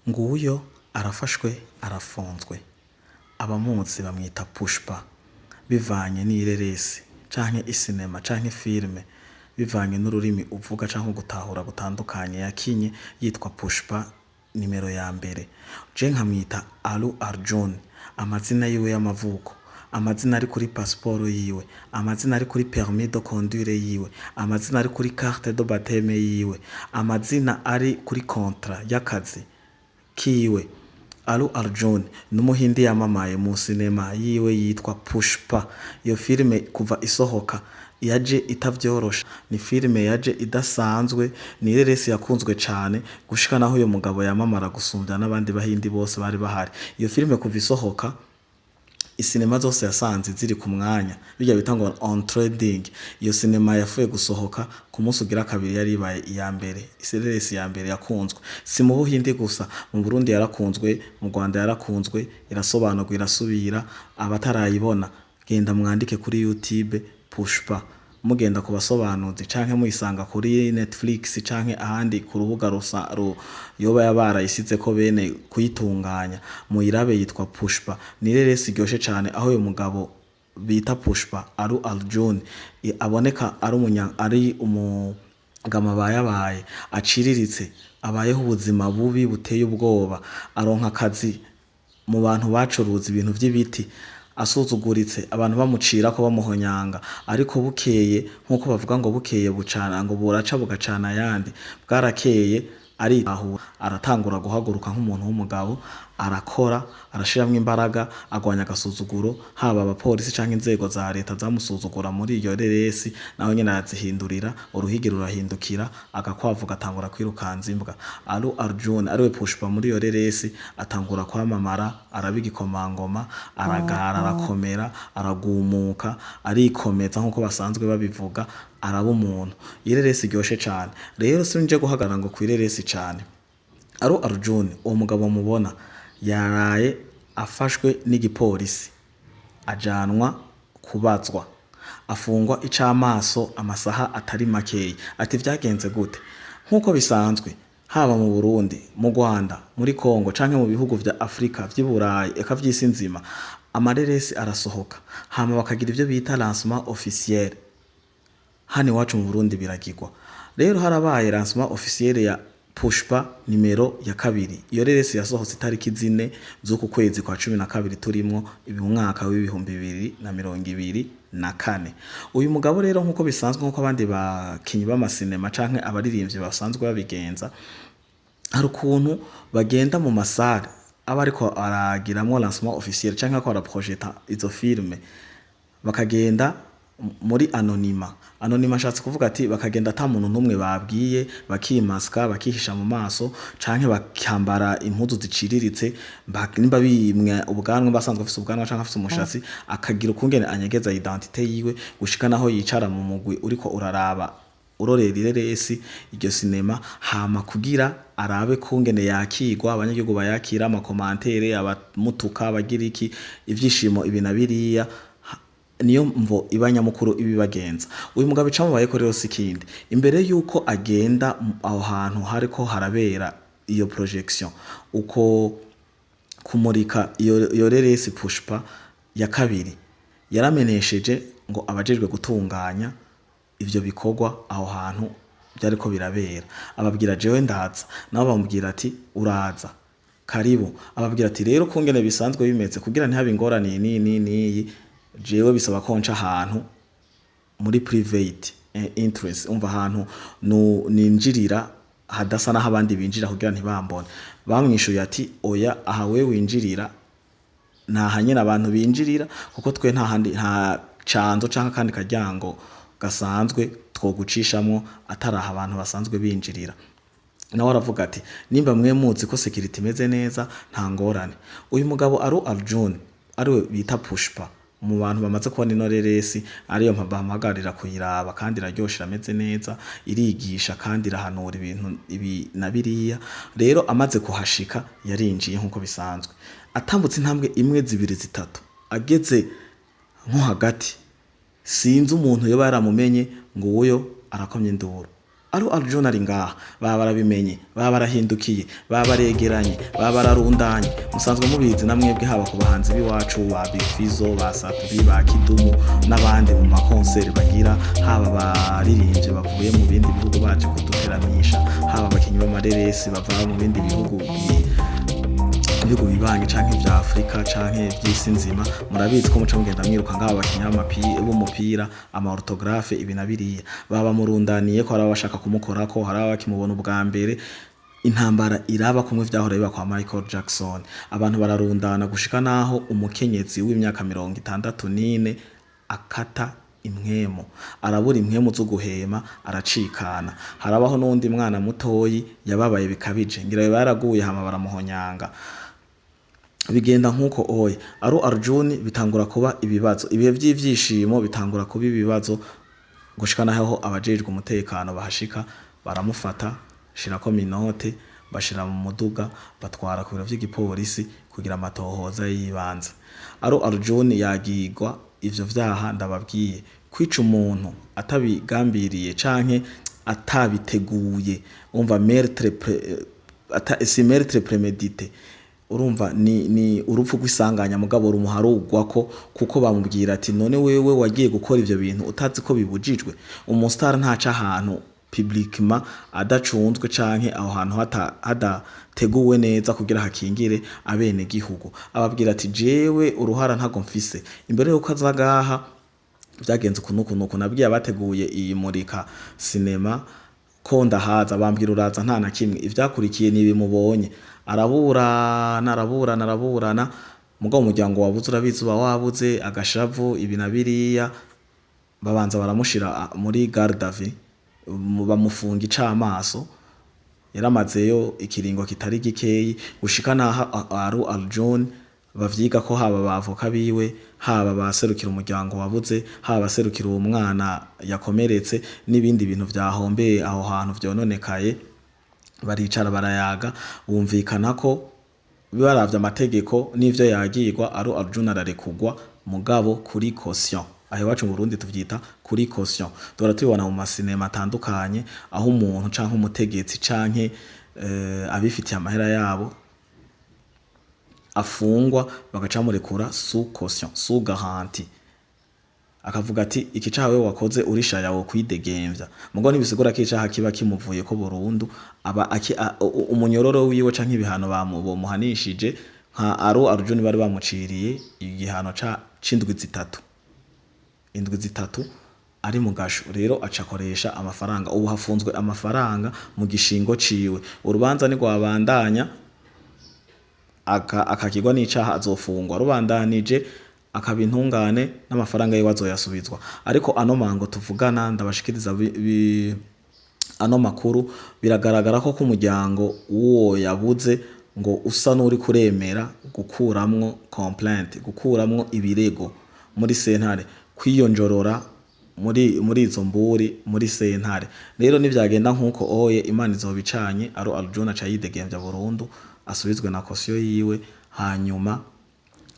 Nguyo arafashwe arafunzwe, abamuzi bamwita Pushpa bivanye n'ireresi canke isinema canke filime, bivanye n'ururimi uvuga canke ugutahura gutandukanye, yakinye yitwa Pushpa nimero ya mbere. Je nkamwita Allu Arjun, amazina yiwe y'amavuko, amazina ari kuri pasiporo yiwe, amazina ari kuri permis de conduire yiwe, amazina ari kuri carte de baptême yiwe, amazina ari kuri contrat y'akazi kiwe. Allu Arjun n'umuhindi yamamaye mu sinema yiwe yitwa Pushpa. Iyo filime kuva isohoka yaje itavyorosha, ni filime yaje idasanzwe, ni ireresi yakunzwe cane gushika naho uyo mugabo yamamara gusumvya n'abandi bahindi bose bari bahari. Iyo filime kuva isohoka, isinema zose yasanze ziri ku mwanya, birya bita ngo on trending. Iyo sinema yapfuye gusohoka, ku munsi ugira kabiri yari ibaye iya mbere, ireresi ya mbere yakunzwe. Si mu Buhindi gusa, mu Burundi yarakunzwe, mu Rwanda yarakunzwe, irasobanurwa irasubira. Abatarayibona, genda mwandike kuri YouTube Pushpa, mugenda ku basobanuzi canke muyisanga kuri Netflix canke ahandi ku rubuga rusa yoba yabarayisizeko bene kuyitunganya, muyirabe, yitwa Pushpa. Ni ireresi iryoshe cane, aho uyu mugabo bita Pushpa Allu Arjun aboneka ari umunya, ari umugabo abayabaye, aciriritse, abayeho ubuzima bubi buteye ubwoba, aronka akazi mu bantu bacuruza ibintu vy'ibiti, asuzuguritse, abantu bamucirako, bamuhonyanga. Ariko bukeye, nkuko bavuga ngo bukeye bucana, ngo buraca bugacana ayandi, bwarakeye aritahura, aratangura guhaguruka nk'umuntu w'umugabo, arakora, arashiramwo imbaraga, agwanya agasuzuguro, haba abapolisi canke inzego za leta zamusuzugura muri iyo reresi, nawe nyene arazihindurira. Uruhigi rurahindukira, agakwavu gatangura kwirukanza imbwa. Allu Arjun, ariwe Pushpa muri iyo reresi, atangura kwamamara, araba igikomangoma, aragara, arakomera, aragumuka, arikomeza nkuko basanzwe babivuga, araba umuntu. Ireresi iryoshe cane. Rero sinje guhagarara ngo kw'ireresi cane. Allu Arjun, uwo mugabo mubona, yaraye afashwe n'igipolisi, ajanwa kubazwa, afungwa icamaso amasaha atari makeyi. Ati vyagenze gute? Nk'uko bisanzwe, haba mu Burundi, mu Rwanda, muri Congo canke mu bihugu vya Afrika, vy'i Burayi, eka vy'isi nzima, amareresi arasohoka, hama bakagira ivyo bita lancement officiel. Hano iwacu mu Burundi biragirwa. Rero harabaye lancement officiel ya Pushpa nimero ya kabiri. Iyo reresi yasohotse itariki 4 z'uku kwezi kwa 12 turimwo, mu mwaka w'2024. Uyu mugabo rero, nk'uko bisanzwe, nk'uko abandi bakinyi b'amasinema canke abaririmbyi basanzwe babigenza, hari ukuntu bagenda mu ma salles aba ariko aragiramwo lancement officiel canke ariko araprojeta izo filme, bakagenda muri anonymat. Anonymat ashatse kuvuga ati bakagenda ata muntu n'umwe babwiye, bakimaska, bakihisha mu maso canke bakambara impuzu ziciriritse, nimba bimwe ubwanwa, basanzwe bafise ubwanwa canke afise umushatsi, akagira ukungene anyegeza identité yiwe gushika naho yicara mu mugwi uriko uraraba, urorera ireresi, iryo sinema, hama kugira arabe kungene yakirwa, abanyagihugu bayakira, ama commentaires, abamutuka, abagira iki, ivyishimo, ibi na biriya. Niyo mvo iba nyamukuru ibibagenza. Uyu mugabo icamubayeko rero si ikindi: imbere yuko agenda aho hantu hariko harabera iyo projection, uko kumurika iyo reresi Pushpa ya kabiri, yaramenesheje ngo abajejwe gutunganya ivyo bikorwa aho hantu vyariko birabera, ababwira: "Jewe ndaza." Nabo bamubwira ati: "Uraza, karibu." Ababwira ati: "Rero kungene bisanzwe bimeze, kugira ntihabe ingorane niyi niyi niyi, jewe bisaba ko nca ahantu muri private interest, umva, ahantu ninjirira hadasa naho abandi binjira, kugira ntibambone." Bamwishuye ati: "Oya, aha we winjirira nta nyene abantu binjirira, kuko twe nta handi, nta canzo canke akandi karyango gasanzwe twogucishamwo atari aha abantu basanzwe binjirira." Nawe aravuga ati: "Nimba mwe muzi ko security imeze neza, nta ngorane." Uyu mugabo Allu Arjun, ariwe bita Pushpa, mu bantu bamaze kubona ino reresi, ariyo mpamagarira kuyiraba, kandi iraryoshe, irameze neza, irigisha kandi irahanura ibintu ibi na biriya. Rero amaze kuhashika, yarinjiye nk'uko bisanzwe, atambutse intambwe imwe, zibiri, zitatu, ageze nko hagati, sinzi umuntu yoba yaramumenye, ngo uyo arakomye induru. Allu Arjun ari ngaha, baba barabimenye, baba barahindukiye, baba baregeranye, baba bararundanye. Musanzwe mubizi na mwebwe, haba ku bahanzi b'iwacu ba Big Fizzo, ba Sat-B, ba Kidumu n'abandi mu makonseri bagira, haba abaririmbyi bavuye mu bindi bihugu baje kuduteramisha, haba abakinyi b'amareresi bava mu bindi bihugu, ibihugu bibanyi canke vya Afrika canke vy'isi nzima. Murabizi ko muca mugenda mwiruka ngaba abakinyi b'umupira, ama autographe, ibi na biriya, baba murundaniye ko hari abashaka kumukorako, hari abakimubona ubwa mbere. Intambara iraba kumwe vyahora biba kwa Michael Jackson. Abantu bararundana gushika naho umukenyezi w'imyaka 64 akata impwemu, arabura impwemu zo guhema, aracikana. Harabaho n'uwundi mwana mutoyi yababaye bikabije, ngira baraguye hama baramuhonyanga. Bigenda nk'uko oye Allu Arjun bitangura kuba ibibazo, ibihe vy'ivyishimo bitangura kuba ibibazo, gushika naho abajejwe umutekano bahashika, baramufata, shirako menottes, bashira mu muduga, batwara ku biro vy'igipolisi kugira amatohoza y'ibanze. Allu Arjun yagirwa ivyo vyaha ndababwiye: kwica umuntu atabigambiriye canke atabiteguye, umva, meurtre si meurtre prémédité, urumva ni urupfu rw'isanganya, mugabo rumuharugwako, kuko bamubwira ati: "None wewe wagiye gukora ivyo bintu utazi ko bibujijwe?" Umustar ntaca ahantu publiquement adacunzwe canke aho hantu hadateguwe neza kugira hakingire abene gihugu. Ababwira ati: "Jewe uruhara ntago mfise, imbere yuko aza ngaha vyagenze uku nuku nuku, nabwiye abateguye iyi murika sinema ko ndahaza, bambwira uraza nta na kimwe, ivyakurikiye ni bimubonye." Araburana, araburana, araburana, mugabo umuryango wabuze, urabizi, uba wabuze agashavu, ibi na biriya. Babanza baramushira muri garde à vue, bamufunga icamaso, yaramazeyo ikiringo kitari gikeyi, gushika naho Allu Arjun bavyiga ko, haba abavoka biwe, haba abaserukira umuryango wabuze, haba abaserukira uwo mwana yakomeretse n'ibindi bintu vyahombeye aho hantu vyononekaye, baricara barayaga, bumvikana ko baravye amategeko n'ivyo yagirwa, Allu Arjun ararekugwa, mugabo kuri caution. Aho iwacu mu Burundi tuvyita kuri caution. Duhora tubibona mu masinema atandukanye, aho umuntu canke umutegetsi canke abifitiye amahera yabo afungwa, bagaca bamurekura sous caution, sous garantie, akavuga ati: "Iki caha wewe wakoze urishaya, wo kwidegemvya." Mugabo ntibisigura ko icaha kiba kimuvuyeko burundu. Aba umunyororo wiwe canke ibihano bomuhanishije, nka Allu Arjun bari bamuciriye igihano c'indwi 3, indwi 3 ari mu gasho. Rero aca akoresha amafaranga, ubu hafunzwe amafaranga mu gishingo ciwe. Urubanza nirwabandanya akakirwa n'icaha, azofungwa, rubandanije akaba intungane, n'amafaranga yiwe azoyasubizwa. Ariko ano mango tuvugana, ndabashikiriza ano makuru, biragaragara ko k'umuryango w'uwo yabuze ngo usa n'uri kuremera gukuramwo complainte, gukuramwo ibirego muri sentare, kwiyonjorora muri izo mburi muri sentare. Rero nivyagenda nkuko oye, Imana izoba icanye, Allu Arjun aca yidegemvya burundu, asubizwe na caution yiwe, hanyuma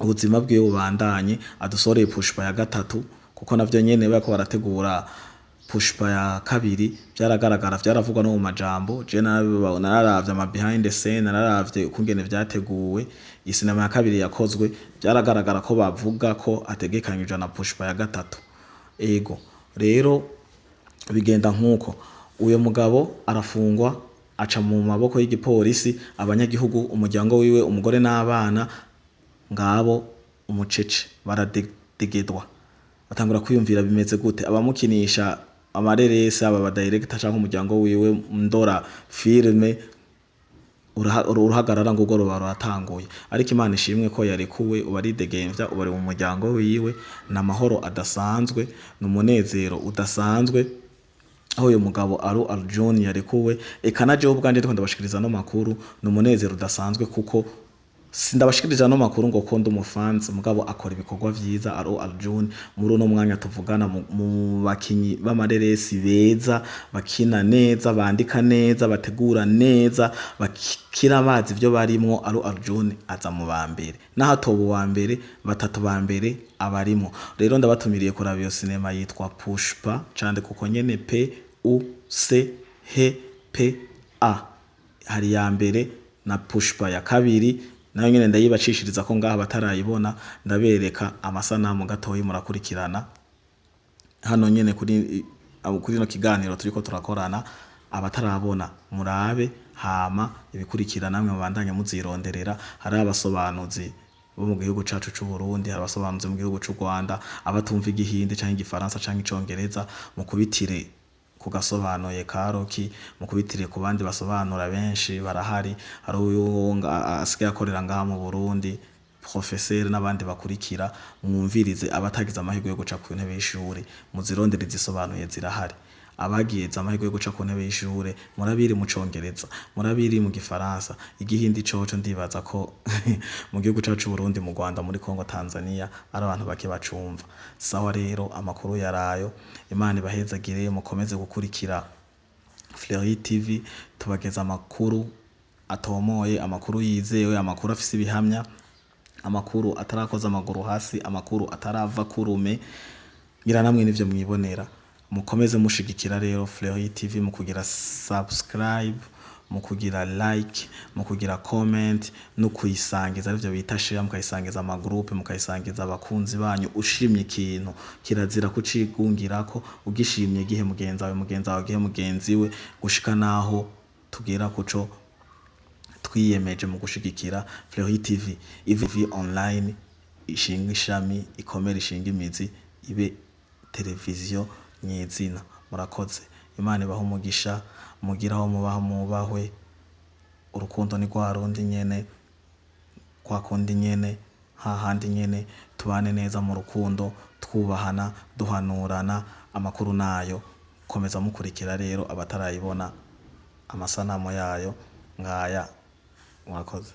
ubuzima bwiwe bubandanye, adusoreye Pushpa ya gatatu, kuko navyo nyene bariko barategura Pushpa ya kabiri. Vyaragaragara, vyaravugwa no mu majambo. Je nararavye ama behind the scene, nararavye ukungene vyateguwe, isinema ya kabiri yakozwe, vyaragaragara ko bavuga ko hategekanyijwe na Pushpa ya gatatu. Ego rero bigenda nkuko uyo mugabo arafungwa, aca mu maboko y'igipolisi, abanyagihugu, umuryango wiwe, umugore n'abana ngabo umucece, baradegedwa, batangura kwiyumvira bimeze gute. Abamukinisha amareresi, aba ba director canke umuryango wiwe ndora filme, uruhagarara ngurwo ruba ruratanguye. Ariko Imana ishimwe ko yarekuwe, ubu aridegemvya, ubu ari mu muryango wiwe. Ni amahoro adasanzwe, ni umunezero udasanzwe aho uyu mugabo Allu Arjun yarekuwe. Eka na jewe ubwanje ndiko ndabashikiriza ano makuru, ni umunezero udasanzwe, kuko sindabashikirije ano makuru ngo ko ndi umufansi, mugabo akora ibikorwa vyiza Allu Arjun. Muri uno mwanya tuvugana, mu bakinyi b'amareresi beza, bakina neza, bandika neza, bategura neza, bakira bazi ivyo barimwo, Allu Arjun aza mu ba mbere. Naho atoba uwa mbere, batatu ba mbere abarimwo. Rero ndabatumiriye kuraba iyo sinema yitwa Pushpa, candika uko nyene, P U C H P A. Hari iya mbere na Pushpa ya kabiri, nayo nyene ndayibacishiriza ko ngaha batarayibona, ndabereka amasanamu gatoyi murakurikirana hano nyene kuri no kiganiro turiko turakorana. Abatarabona murabe, hama ibikurikira namwe mubandanye muzironderera. Hari abasobanuzi bo mu gihugu cacu c'u Burundi, hari abasobanuzi mu gihugu c'u Rwanda, abatumva igihindi canke igifaransa canke icongereza, mukubitire ku gasobanuye ka Roki, mukubitire ku bandi basobanura benshi barahari. Hari uyu asigaye akorera ngaha mu Burundi, professeur, n'abandi bakurikira, mwumvirize. Abatagize amahirwe yo guca ku ntebe y'ishure, muzirondere izisobanuye zirahari. Abagize amahirwe yo guca ku ntebe y'ishure, murabiri mu congereza, murabiri mu gifaransa, igihindi coco ndibaza ko mu gihugu cacu Burundi, mu Rwanda, muri Congo, Tanzania ari abantu bake bacumva. Sawa rero, amakuru yarayo. Imana ibahezagire, mukomeze gukurikira Fleury TV, tubageza amakuru atomoye, amakuru yizewe, amakuru afise ibihamya, amakuru atarakoza amaguru hasi, amakuru atarava kurume. Ngira namwe nivyo mwibonera. Mukomeze mushigikira rero Fleury TV mu kugira subscribe, mu kugira like, mu kugira comment no kuyisangiza, arivyo bita share, mukayisangiza ama groupe, mukayisangiza abakunzi banyu. Ushimye ikintu kirazira kucigungirako, ugishimye gihe mugenzi wawe, mugenzi wawe gihe mugenzi we, gushika naho tugera kuco twiyemeje mu gushigikira Fleury TV, ivi online ishinga ishami, ikomere, ishinga imizi, ibe televiziyo nyezina. Murakoze, Imana ibahe umugisha, mugire aho mubaho mubahwe. Urukundo ni rwa rundi nyene, kwa kundi nyene, hahandi nyene, tubane neza mu rukundo, twubahana, duhanurana. Amakuru nayo komeza mukurikira rero, abatarayibona amasanamu yayo ngaya. Murakoze.